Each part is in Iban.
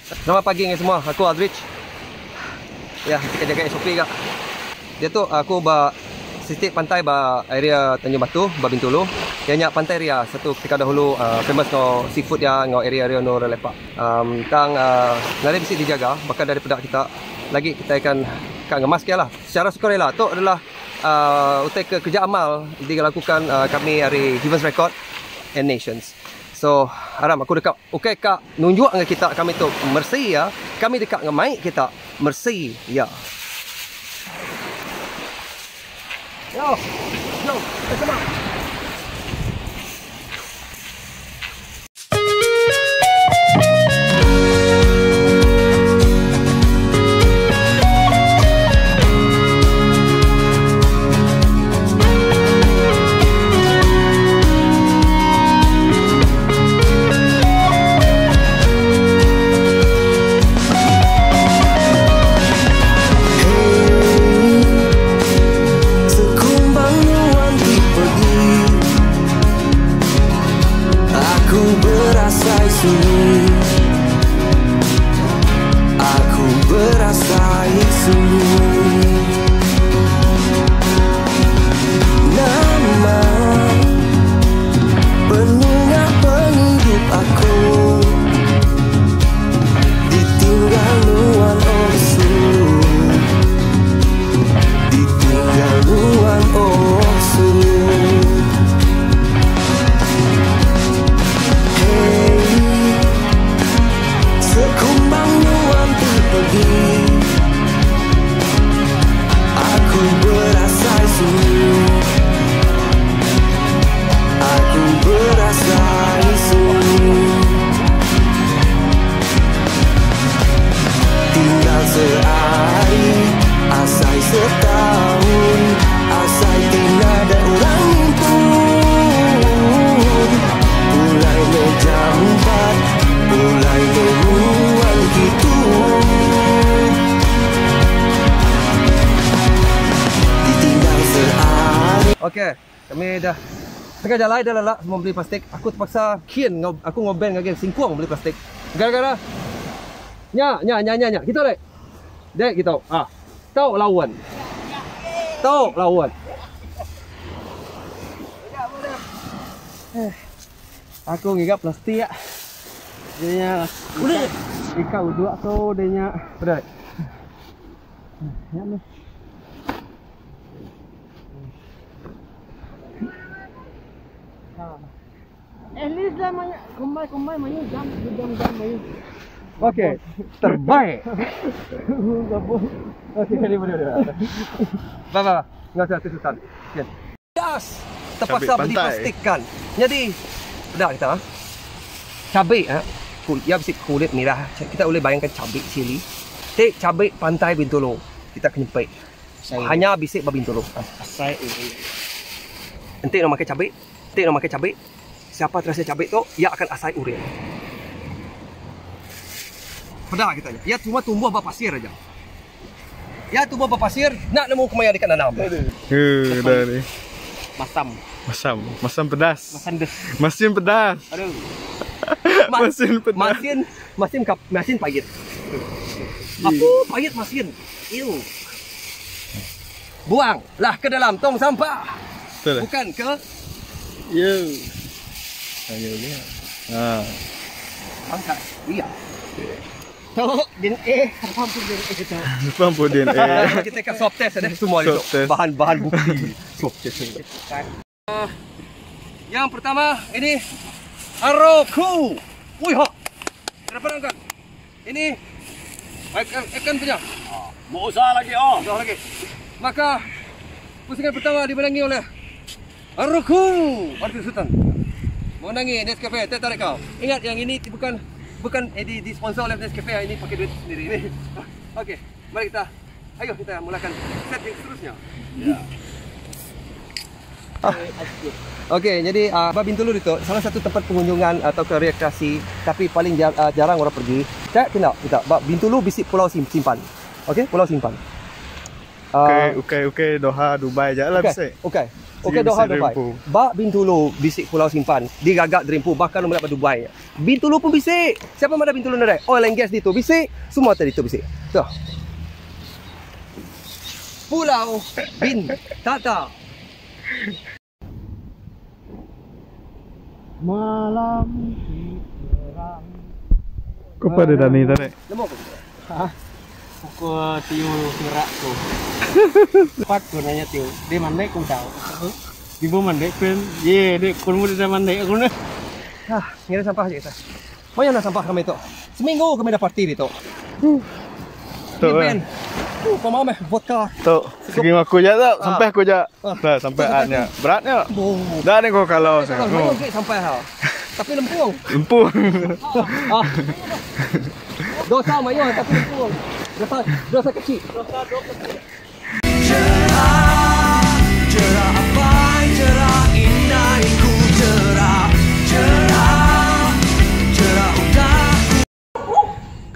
Selamat pagi ngagai semua. Aku Aldrich. Ya, kita jaga SOP ga. Diatu aku ba siti pantai ba area Tanjung Batu ba Bintulu. Iya nya Pantai Ria satu ketika dahulu uh, famous enggau seafood iya enggau area-area endur orang lepak. Um, tang uh, nadai bisi dijaga baka dari peda kita lagi kita akan ka ngemas kia lah. Secara sukarela tu adalah uh, utai ke kerja amal dilakukan uh, kami ari Heavens Record and Nations. So, aram aku deka ukai ka nunjuk ngagai kita kami tu meresi iya, kami deka ngemai kita meresi iya. Yo, yo, kita Okey, kami dah tengah jalai dah lelak semua beli plastik. Aku terpaksa kin ngau aku ngau band ngagai singkung beli plastik. Gara-gara nya nya nya nya nya. Kita dek. Dek kita. Ah. Tau lawan. Tau lawan. Aku ngiga plastik. Dia nya. Udah. Ika uduk tu dia nya. Udah. Ya meh. At least lah banyak kumbai-kumbai mayu jam jam jam mayu. Okey, terbaik. Okey, boleh boleh boleh. Ba ba. Enggak usah susah. Okey. Das terpaksa Cabik beli pantai. plastik kan. Jadi dah kita. Ha? Cabik ha. Ya bisi kulit merah. Kita boleh bayangkan cabik cili. Tik cabik pantai Bintulu. Kita kena pek. Hanya bisi ba Bintulu. Asai uri. Enti nak makai cabik, enti nak makai cabik, siapa terasa cabik tu, ia akan asai uri. Peda kita nya. Ia cuma tumbuh ba pasir aja. Ia tumbuh ba pasir, nak nemu kemaya deka nanam. Huh, dah ni. Masam. Masam, masam pedas. Masam des. Masin pedas. Aduh. Masin pedas. Masin, masin kap, masin pahit. Apa pahit masin? Ew. Buang lah ke dalam tong sampah. Betul. Bukan ke Ya. Ayo dia. Ha. angkat. Iya. Tu DNA, faham pun DNA tu. Faham pun DNA. Kita akan swab test ada semua Swab itu. test. Bahan-bahan bukti. Swab test. Yang pertama ini Aroku. Wih ho. Kenapa angkat? Ini ikan, ikan punya. Mau usaha lagi oh. Usaha lagi. Maka pusingan pertama dimenangi oleh Aroku Arthur Sultan. Menangi Nescafe Teh Tarik Kau. Ingat yang ini bukan bukan eh, di, di sponsor oleh Nescafe, ini pakai duit sendiri ini. Okey, mari kita ayo kita mulakan set yang seterusnya. Ya. Okey, jadi uh, Bintulu itu salah satu tempat pengunjungan atau ke rekreasi tapi paling jar, uh, jarang orang pergi. Saya kena kita Bintulu bisik Pulau Sim Simpan. Okey, Pulau Simpan. Okey, okey, okey, Doha, Dubai je lah Okey, bisa. okey. Okey Doha Dubai. Ba Bintulu bisi pulau simpan digaga derimpu baka nomor ba Dubai nya. Bintulu pun bisi. Siapa madah Bintulu nadai? Oil and gas ditu bisi, semua te ditu bisi. Tu. Pulau Bintata. Malam ti terang. Ko pa deh Dani tadi? Nemu ko. Ha? Pukul tiu sirak ko. Pat ko nanya tiu. Dia mandai ko tau. Di bo mandai pen. Ye, dek ko mu dia mandai aku ne. Ha, ngira sampah aja kita. Mayuh enda sampah kami tu. Seminggu kami dah parti ditu. Tu eh. Uh, kau mau meh vodka. Tu, segi aku ja tu, sampai aku ja. Dah sampai atnya. Beratnya. Dah ni kau kalau saya. Mayuh sikit sampai ha. Tapi lempung. Lempung. Ah. Dosa mayuh tapi lempung. Dosa dosa kecil. Dosa dosa kecil.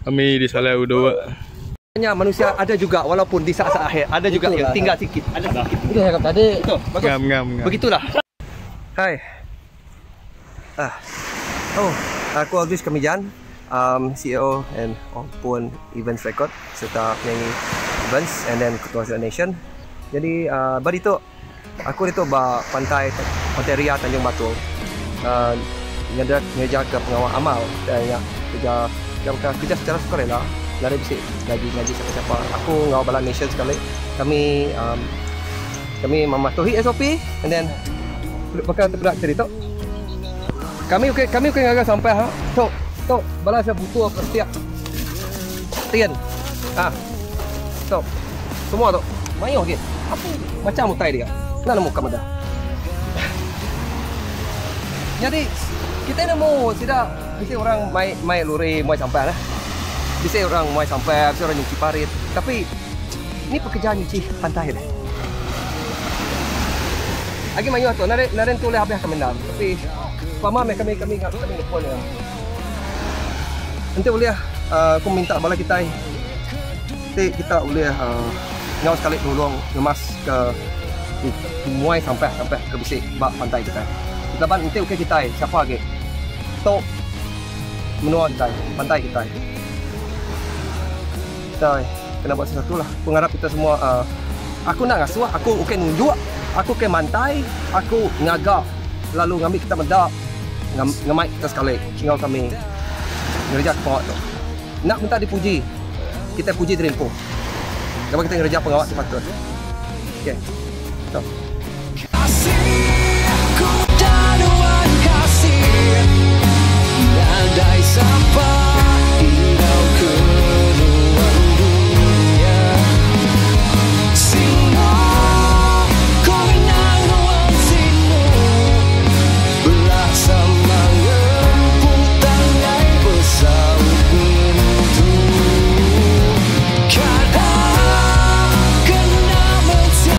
Kami di Salai Udo. Hanya manusia ada juga walaupun di saat-saat akhir ada juga yang tinggal sikit. Ada sikit. Itu saya cakap tadi. Betul. Bagus. Ngam ngam ngam. Begitulah. Hai. Ah. Oh, aku Aldrich Kamijan, CEO and Ompun Events Record serta penyanyi Events and then Ketua Zero Nation. Jadi uh, bari tu aku ditu ba pantai Pantai Ria Tanjung Batu. Uh, nyada ngereja ke pengawa amal dan ya kerja kerja, kerja secara sukarela nadai bisi gaji ngaji siapa-siapa. Aku enggau bala nation sekali kami um, kami mematuhi SOP and then baka tepeda kita ditu. Kami ukai kami ukai ngaga sampai ha. Tu tu bala sia butuh plastik. Tin. Ah. Tu. Semua tu. Mayuh agi. Apu macam utai dia. Enda nemu ka meda. Nyadi kitai nemu sida bisi orang mai mai lori muai sampah lah. Bisi orang muai sampah, bisi orang nyuci parit. Tapi ni pekerja nyuci pantai deh. Agi mayuh tu nadai nadai nentu ulih habis kami endar. Tapi pama meh kami kami kami ngepun iya. Enti ulih uhh aku minta bala kitai ti kita ulih uhh enggau sekali nulung ngemas ke muai sampah sampah ke bisi ba pantai kitai. Laban enti ukai kitai sapa agi tu menua kitai pantai kitai. Kitai kena buat sesuatu lah. Aku ngarap kita semua uhh aku enda ngasuh aku ukai nunjuk aku ukai mantai aku ngaga lalu ngambi kita meda ngemai kita sekali enggau kami ngereja ke pengawa tu. Enda minta dipuji, kitai puji diri empu. Laban kitai ngereja pengawa ti patut. Okey. Tu.